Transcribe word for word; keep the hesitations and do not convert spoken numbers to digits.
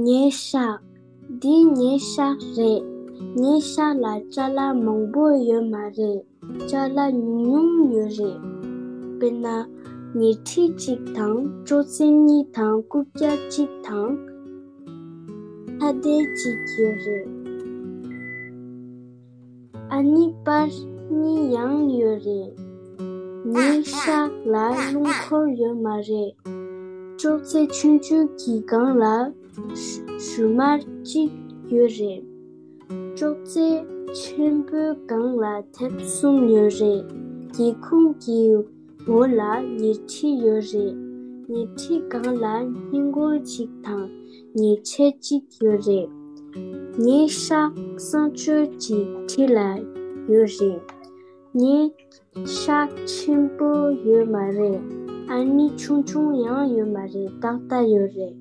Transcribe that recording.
ངའི་ཤག་འདི་ངའི་ཤག་རེད། ངའི་ཤག་ལ་ཅ་ལག་མང་པོ་ཡོད་མ་རེད། ཅ་ལག་ཉུང་ཉུང་ཡོད་རེད། དཔེར་ན། ཉལ་ཁྲི་གཅིག་དང་། ཅོག་ཙེ་གཉིས་དང་། རྐུབ་བཀྱག་གཅིག་དང་། ཁ་བརྡའི་གཅིག་ཡོད་རེད། ཨ་ནི་པར་གཉིས་ཡང་ཡོད་རེད། ངའི་ཤག་ལ་རླུང་འཁོར་ཡོད་མ་རེད། ཅོག་ཙེ་ཆུང་ཆུང་གི་སྒང་ལ་ཞུ་མར་གཅིག་ཡོད་རེད། ཅོག་ཙེ་ཆེན་པོའི་སྒང་ལ་དེབ་གསུམ་ཡོད་རེད། སྒེའུ་ཁུང་གི་འོག་ལ་ཉལ་ཁྲི་ཡོད་རེད། ཉལ་ཁྲིའི་སྒང་ལ་སྔས་མགོ་གཅིག་དང་ཉལ་ཆས་གཅིག་ཡོད་རེད། ངའི་ཤག་གསང་སྤྱོད་ཀྱི་འཁྲིས་ལ་ཡོད་རེད། ངའི་ཤག་ཆེན་པོ་ཡོད་མ་རེད། ཨ་ནི་ཆུང་ཆུང་ཡང་ཡོད་མ་རེད། ཏག་ཏག་ཡོད་རེད།